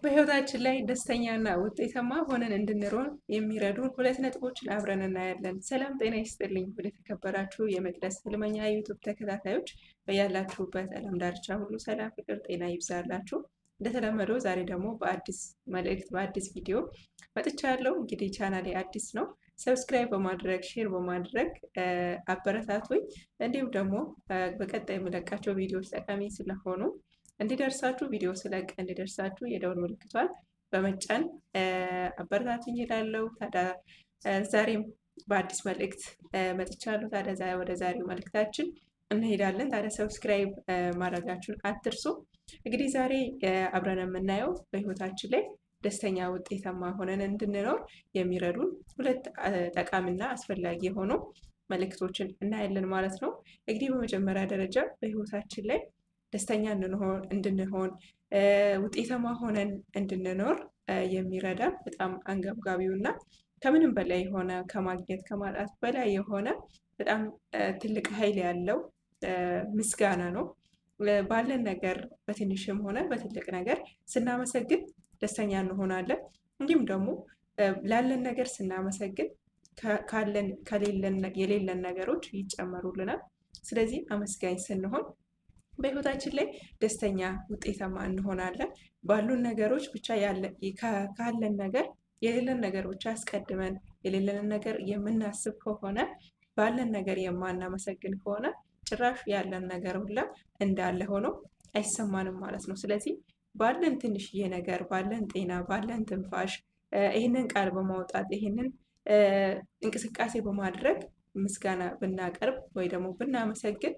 በህይወታችን ላይ ደስተኛና ውጤታማ ሆነን እንድንኖር የሚረዱን ሁለት ነጥቦችን አብረን እናያለን። ሰላም ጤና ይስጥልኝ። ወደ ተከበራችሁ የመቅደስ ህልመኛ ዩቱብ ተከታታዮች በያላችሁበት ዓለም ዳርቻ ሁሉ ሰላም፣ ፍቅር፣ ጤና ይብዛላችሁ። እንደተለመደው ዛሬ ደግሞ በአዲስ መልእክት በአዲስ ቪዲዮ መጥቻለሁ። እንግዲህ ቻናሌ አዲስ ነው። subscribe በማድረግ share በማድረግ አበረታቱኝ። እንዲሁም ደግሞ በቀጣይ የምለቃቸው ቪዲዮዎች ጠቃሚ ስለሆኑ እንዲደርሳችሁ ቪዲዮ ስለቅ እንዲደርሳችሁ የደውል ምልክቷን በመጫን አበረታቱኝ እላለሁ። ታዲያ ዛሬም በአዲስ መልእክት መጥቻለሁ። ታዲያ ወደ ዛሬው መልእክታችን እንሄዳለን። ታዲያ subscribe ማድረጋችሁን አትርሱ። እንግዲህ ዛሬ አብረን የምናየው በህይወታችን ላይ ደስተኛ ውጤታማ ሆነን እንድንኖር የሚረዱን ሁለት ጠቃሚና አስፈላጊ የሆኑ መልእክቶችን እናያለን ማለት ነው። እንግዲህ በመጀመሪያ ደረጃ በህይወታችን ላይ ደስተኛ እንድንሆን ውጤታማ ሆነን እንድንኖር የሚረዳ በጣም አንገብጋቢው እና ከምንም በላይ የሆነ ከማግኘት ከማጣት በላይ የሆነ በጣም ትልቅ ኃይል ያለው ምስጋና ነው። ባለን ነገር በትንሽም ሆነ በትልቅ ነገር ስናመሰግን ደስተኛ እንሆናለን። እንዲሁም ደግሞ ላለን ነገር ስናመሰግን ካለን የሌለን ነገሮች ይጨመሩልናል። ስለዚህ አመስጋኝ ስንሆን በህይወታችን ላይ ደስተኛ ውጤታማ እንሆናለን። ባሉን ነገሮች ብቻ ካለን ነገር የሌለን ነገር ብቻ አስቀድመን የሌለንን ነገር የምናስብ ከሆነ ባለን ነገር የማናመሰግን ከሆነ ጭራሽ ያለን ነገር ሁላ እንዳለ ሆኖ አይሰማንም ማለት ነው። ስለዚህ ባለን ትንሽዬ ነገር፣ ባለን ጤና፣ ባለን ትንፋሽ ይህንን ቃል በማውጣት ይህንን እንቅስቃሴ በማድረግ ምስጋና ብናቀርብ ወይ ደግሞ ብናመሰግን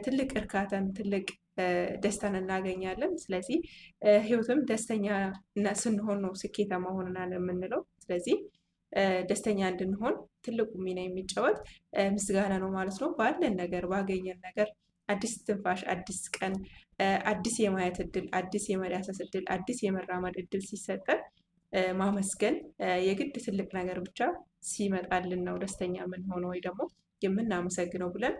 ትልቅ እርካታን ትልቅ ደስታን እናገኛለን። ስለዚህ ህይወትም ደስተኛ ስንሆን ነው ስኬታማ ሆነናል የምንለው። ስለዚህ ደስተኛ እንድንሆን ትልቁ ሚና የሚጫወት ምስጋና ነው ማለት ነው። ባለን ነገር ባገኘን ነገር አዲስ ትንፋሽ፣ አዲስ ቀን፣ አዲስ የማየት እድል፣ አዲስ የመዳሰስ እድል፣ አዲስ የመራመድ እድል ሲሰጠን ማመስገን የግድ ትልቅ ነገር ብቻ ሲመጣልን ነው ደስተኛ የምንሆነው ወይ ደግሞ የምናመሰግነው ብለን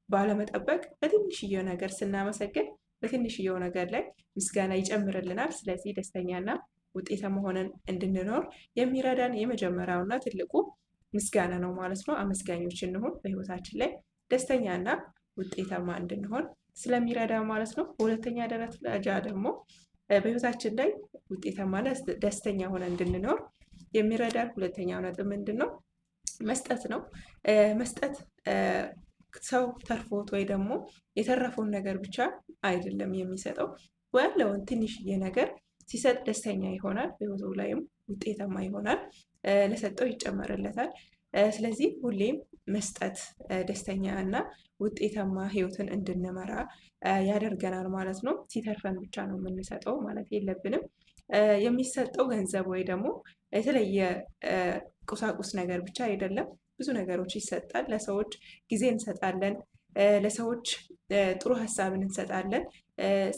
ባለመጠበቅ በትንሽየው ነገር ስናመሰግን በትንሽየው ነገር ላይ ምስጋና ይጨምርልናል። ስለዚህ ደስተኛና ውጤታማ ሆነን እንድንኖር የሚረዳን የመጀመሪያውና ትልቁ ምስጋና ነው ማለት ነው። አመስጋኞች እንሁን፣ በህይወታችን ላይ ደስተኛና ውጤታማ እንድንሆን ስለሚረዳ ማለት ነው። በሁለተኛ ደረጃ ደግሞ በህይወታችን ላይ ውጤታማና ደስተኛ ሆነን እንድንኖር የሚረዳን ሁለተኛው ነጥብ ምንድን ነው? መስጠት ነው። መስጠት ሰው ተርፎት ወይ ደግሞ የተረፈውን ነገር ብቻ አይደለም የሚሰጠው፣ ያለውን ትንሽዬ ነገር ሲሰጥ ደስተኛ ይሆናል፣ በህይወቱ ላይም ውጤታማ ይሆናል፣ ለሰጠው ይጨመርለታል። ስለዚህ ሁሌም መስጠት ደስተኛ እና ውጤታማ ህይወትን እንድንመራ ያደርገናል ማለት ነው። ሲተርፈን ብቻ ነው የምንሰጠው ማለት የለብንም። የሚሰጠው ገንዘብ ወይ ደግሞ የተለየ ቁሳቁስ ነገር ብቻ አይደለም። ብዙ ነገሮች ይሰጣል። ለሰዎች ጊዜ እንሰጣለን። ለሰዎች ጥሩ ሀሳብን እንሰጣለን።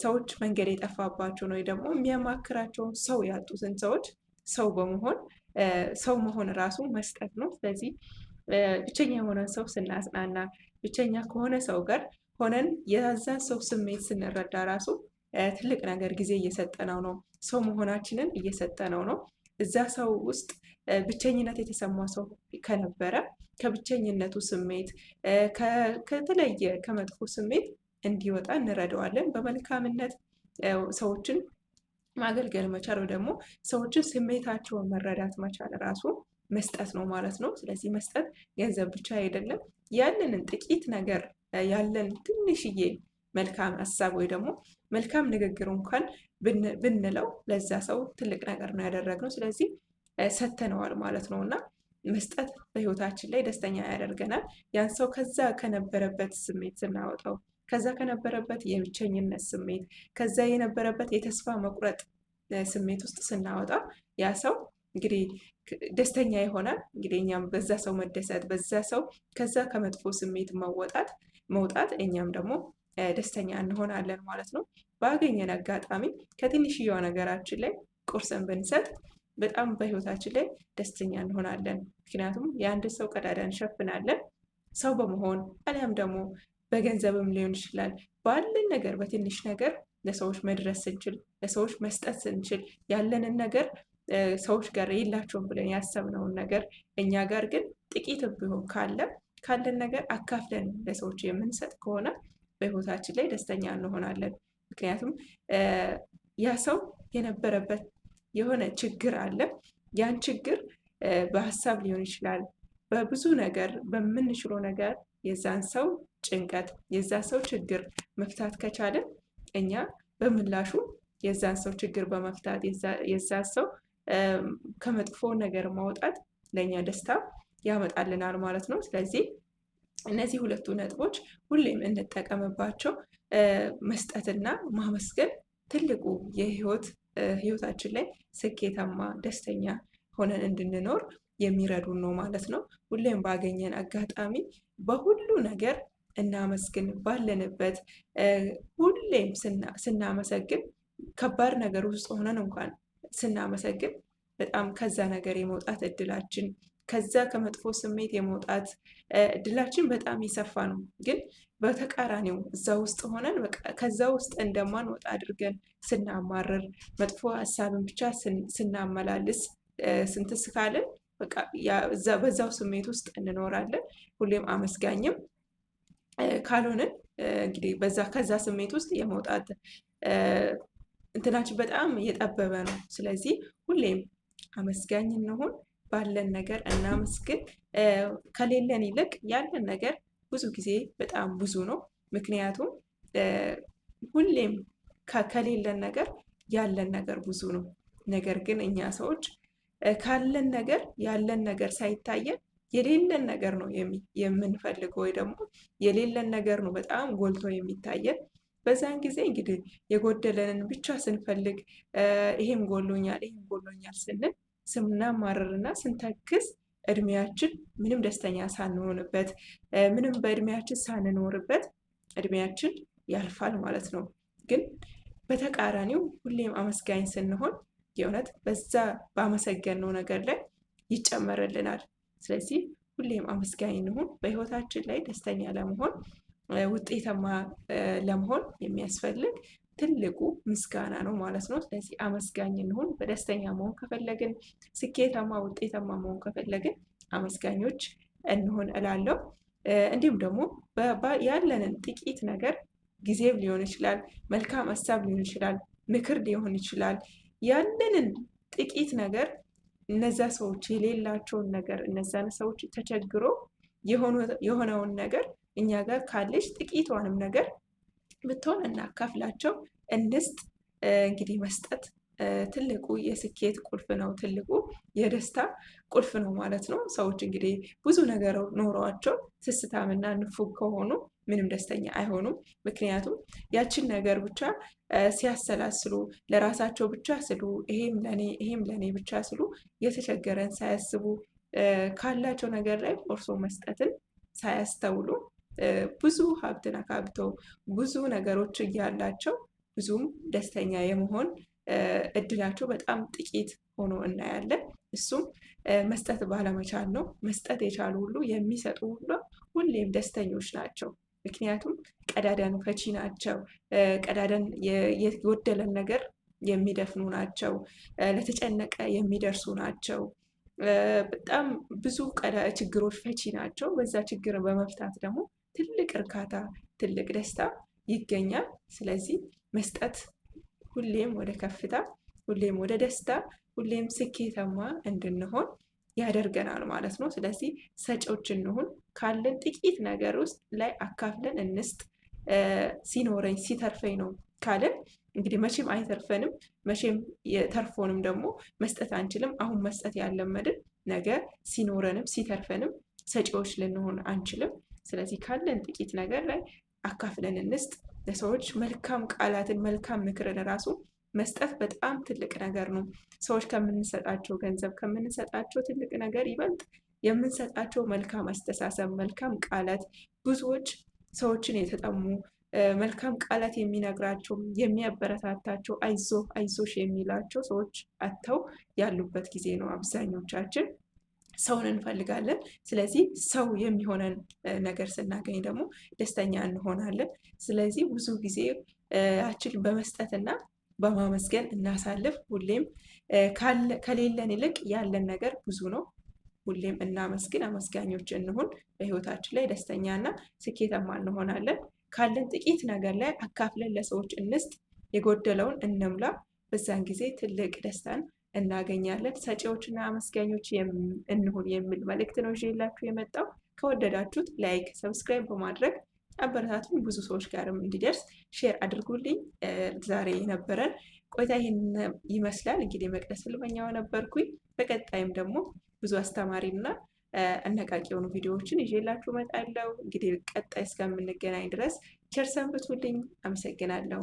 ሰዎች መንገድ የጠፋባቸውን ወይ ደግሞ የሚያማክራቸውን ሰው ያጡትን ሰዎች ሰው በመሆን ሰው መሆን ራሱ መስጠት ነው። ስለዚህ ብቸኛ የሆነን ሰው ስናጽናና፣ ብቸኛ ከሆነ ሰው ጋር ሆነን የዛን ሰው ስሜት ስንረዳ ራሱ ትልቅ ነገር ጊዜ እየሰጠነው ነው። ሰው መሆናችንን እየሰጠነው ነው። እዛ ሰው ውስጥ ብቸኝነት የተሰማ ሰው ከነበረ ከብቸኝነቱ ስሜት ከተለየ ከመጥፎ ስሜት እንዲወጣ እንረዳዋለን። በመልካምነት ሰዎችን ማገልገል መቻል ወይ ደግሞ ሰዎችን ስሜታቸውን መረዳት መቻል ራሱ መስጠት ነው ማለት ነው። ስለዚህ መስጠት ገንዘብ ብቻ አይደለም። ያለንን ጥቂት ነገር ያለን ትንሽዬ መልካም ሀሳብ ወይ ደግሞ መልካም ንግግር እንኳን ብንለው ለዛ ሰው ትልቅ ነገር ነው ያደረግነው። ስለዚህ ሰጥተነዋል ማለት ነው እና መስጠት በህይወታችን ላይ ደስተኛ ያደርገናል። ያን ሰው ከዛ ከነበረበት ስሜት ስናወጣው፣ ከዛ ከነበረበት የብቸኝነት ስሜት፣ ከዛ የነበረበት የተስፋ መቁረጥ ስሜት ውስጥ ስናወጣ ያ ሰው እንግዲህ ደስተኛ ይሆናል። እንግዲህ እኛም በዛ ሰው መደሰት፣ በዛ ሰው ከዛ ከመጥፎ ስሜት መወጣት መውጣት እኛም ደግሞ ደስተኛ እንሆናለን ማለት ነው። ባገኘን አጋጣሚ ከትንሽየዋ ነገራችን ላይ ቁርስን ብንሰጥ በጣም በህይወታችን ላይ ደስተኛ እንሆናለን። ምክንያቱም የአንድ ሰው ቀዳዳ እንሸፍናለን ሰው በመሆን አሊያም ደግሞ በገንዘብም ሊሆን ይችላል። ባለን ነገር በትንሽ ነገር ለሰዎች መድረስ ስንችል፣ ለሰዎች መስጠት ስንችል፣ ያለንን ነገር ሰዎች ጋር የላቸውም ብለን ያሰብነውን ነገር እኛ ጋር ግን ጥቂት ቢሆን ካለ ካለን ነገር አካፍለን ለሰዎች የምንሰጥ ከሆነ በህይወታችን ላይ ደስተኛ እንሆናለን። ምክንያቱም ያ ሰው የነበረበት የሆነ ችግር አለ። ያን ችግር በሀሳብ ሊሆን ይችላል፣ በብዙ ነገር በምንችለው ነገር የዛን ሰው ጭንቀት የዛ ሰው ችግር መፍታት ከቻልን እኛ በምላሹ የዛን ሰው ችግር በመፍታት የዛን ሰው ከመጥፎ ነገር ማውጣት ለእኛ ደስታ ያመጣልናል ማለት ነው። ስለዚህ እነዚህ ሁለቱ ነጥቦች ሁሌም እንጠቀምባቸው። መስጠትና ማመስገን ትልቁ የህይወት ህይወታችን ላይ ስኬታማ ደስተኛ ሆነን እንድንኖር የሚረዱን ነው ማለት ነው። ሁሌም ባገኘን አጋጣሚ በሁሉ ነገር እናመስግን። ባለንበት ሁሌም ስናመሰግን ከባድ ነገር ውስጥ ሆነን እንኳን ስናመሰግን በጣም ከዛ ነገር የመውጣት እድላችን ከዛ ከመጥፎ ስሜት የመውጣት እድላችን በጣም የሰፋ ነው። ግን በተቃራኒው እዛ ውስጥ ሆነን ከዛ ውስጥ እንደማንወጣ አድርገን ስናማርር፣ መጥፎ ሀሳብን ብቻ ስናመላልስ ስንትስ ካልን በቃ በዛው ስሜት ውስጥ እንኖራለን። ሁሌም አመስጋኝም ካልሆንን እንግዲህ በዛ ከዛ ስሜት ውስጥ የመውጣት እንትናችን በጣም እየጠበበ ነው። ስለዚህ ሁሌም አመስጋኝ እንሁን፣ ባለን ነገር እናመስግን። ከሌለን ይልቅ ያለን ነገር ብዙ ጊዜ በጣም ብዙ ነው። ምክንያቱም ሁሌም ከሌለን ነገር ያለን ነገር ብዙ ነው። ነገር ግን እኛ ሰዎች ካለን ነገር ያለን ነገር ሳይታየን የሌለን ነገር ነው የምንፈልገው፣ ወይ ደግሞ የሌለን ነገር ነው በጣም ጎልቶ የሚታየን። በዛን ጊዜ እንግዲህ የጎደለንን ብቻ ስንፈልግ ይሄም ጎሎኛል፣ ይሄም ጎሎኛል ስንል ስናማርርና ስንተክዝ እድሜያችን ምንም ደስተኛ ሳንሆንበት ምንም በእድሜያችን ሳንኖርበት እድሜያችን ያልፋል ማለት ነው። ግን በተቃራኒው ሁሌም አመስጋኝ ስንሆን የእውነት በዛ ባመሰገንነው ነገር ላይ ይጨመርልናል። ስለዚህ ሁሌም አመስጋኝ እንሁን። በህይወታችን ላይ ደስተኛ ለመሆን ውጤታማ ለመሆን የሚያስፈልግ ትልቁ ምስጋና ነው ማለት ነው። ስለዚህ አመስጋኝ እንሁን። በደስተኛ መሆን ከፈለግን፣ ስኬታማ ውጤታማ መሆን ከፈለግን አመስጋኞች እንሁን እላለሁ። እንዲሁም ደግሞ ያለንን ጥቂት ነገር ጊዜም ሊሆን ይችላል፣ መልካም ሀሳብ ሊሆን ይችላል፣ ምክር ሊሆን ይችላል። ያለንን ጥቂት ነገር እነዛ ሰዎች የሌላቸውን ነገር እነዛን ሰዎች ተቸግሮ የሆነውን ነገር እኛ ጋር ካለች ጥቂቷንም ነገር ብትሆን እናካፍላቸው፣ እንስጥ። እንግዲህ መስጠት ትልቁ የስኬት ቁልፍ ነው። ትልቁ የደስታ ቁልፍ ነው ማለት ነው። ሰዎች እንግዲህ ብዙ ነገር ኖሯቸው ስስታምና ንፉግ ከሆኑ ምንም ደስተኛ አይሆኑም። ምክንያቱም ያችን ነገር ብቻ ሲያሰላስሉ ለራሳቸው ብቻ ስሉ ይሄም ለኔ ይሄም ለኔ ብቻ ስሉ የተቸገረን ሳያስቡ ካላቸው ነገር ላይ ቆርሶ መስጠትን ሳያስተውሉ ብዙ ሀብትን አካብተው ብዙ ነገሮች እያላቸው ብዙም ደስተኛ የመሆን እድላቸው በጣም ጥቂት ሆኖ እናያለን። እሱም መስጠት ባለመቻል ነው። መስጠት የቻሉ ሁሉ የሚሰጡ ሁሉ ሁሌም ደስተኞች ናቸው። ምክንያቱም ቀዳዳን ፈቺ ናቸው። ቀዳዳን የጎደለን ነገር የሚደፍኑ ናቸው። ለተጨነቀ የሚደርሱ ናቸው። በጣም ብዙ ችግሮች ፈቺ ናቸው። በዛ ችግር በመፍታት ደግሞ ትልቅ እርካታ፣ ትልቅ ደስታ ይገኛል። ስለዚህ መስጠት ሁሌም ወደ ከፍታ፣ ሁሌም ወደ ደስታ፣ ሁሌም ስኬታማ እንድንሆን ያደርገናል ማለት ነው። ስለዚህ ሰጪዎች እንሁን። ካለን ጥቂት ነገር ውስጥ ላይ አካፍለን እንስጥ። ሲኖረኝ ሲተርፈኝ ነው ካለን እንግዲህ መቼም አይተርፈንም። መቼም ተርፎንም ደግሞ መስጠት አንችልም። አሁን መስጠት ያለመድን ነገ ሲኖረንም ሲተርፈንም ሰጪዎች ልንሆን አንችልም። ስለዚህ ካለን ጥቂት ነገር ላይ አካፍለን እንስጥ። ለሰዎች መልካም ቃላትን መልካም ምክርን ራሱ መስጠት በጣም ትልቅ ነገር ነው። ሰዎች ከምንሰጣቸው ገንዘብ ከምንሰጣቸው ትልቅ ነገር ይበልጥ የምንሰጣቸው መልካም አስተሳሰብ፣ መልካም ቃላት ብዙዎች ሰዎችን የተጠሙ መልካም ቃላት የሚነግራቸው የሚያበረታታቸው አይዞ አይዞሽ የሚላቸው ሰዎች አጥተው ያሉበት ጊዜ ነው። አብዛኞቻችን ሰውን እንፈልጋለን። ስለዚህ ሰው የሚሆነን ነገር ስናገኝ ደግሞ ደስተኛ እንሆናለን። ስለዚህ ብዙ ጊዜ አችን በመስጠትና በማመስገን እናሳልፍ። ሁሌም ከሌለን ይልቅ ያለን ነገር ብዙ ነው። ሁሌም እናመስግን፣ አመስጋኞች እንሁን። በህይወታችን ላይ ደስተኛና ስኬታማ እንሆናለን። ካለን ጥቂት ነገር ላይ አካፍለን ለሰዎች እንስጥ፣ የጎደለውን እንምላ። በዛን ጊዜ ትልቅ ደስታን እናገኛለን። ሰጪዎችና አመስጋኞች እንሁን የሚል መልእክት ነው ይዤላችሁ የመጣው። ከወደዳችሁት like፣ subscribe በማድረግ አበረታቱን። ብዙ ሰዎች ጋርም እንዲደርስ share አድርጉልኝ። ዛሬ የነበረን ቆይታ ይህን ይመስላል። እንግዲህ መቅደስ ህልመኛው ነበርኩኝ። በቀጣይም ደግሞ ብዙ አስተማሪና አነቃቂ የሆኑ ቪዲዮዎችን ይዤላችሁ እመጣለሁ። እንግዲህ ቀጣይ እስከምንገናኝ ድረስ ቸር ሰንብቱልኝ። አመሰግናለሁ።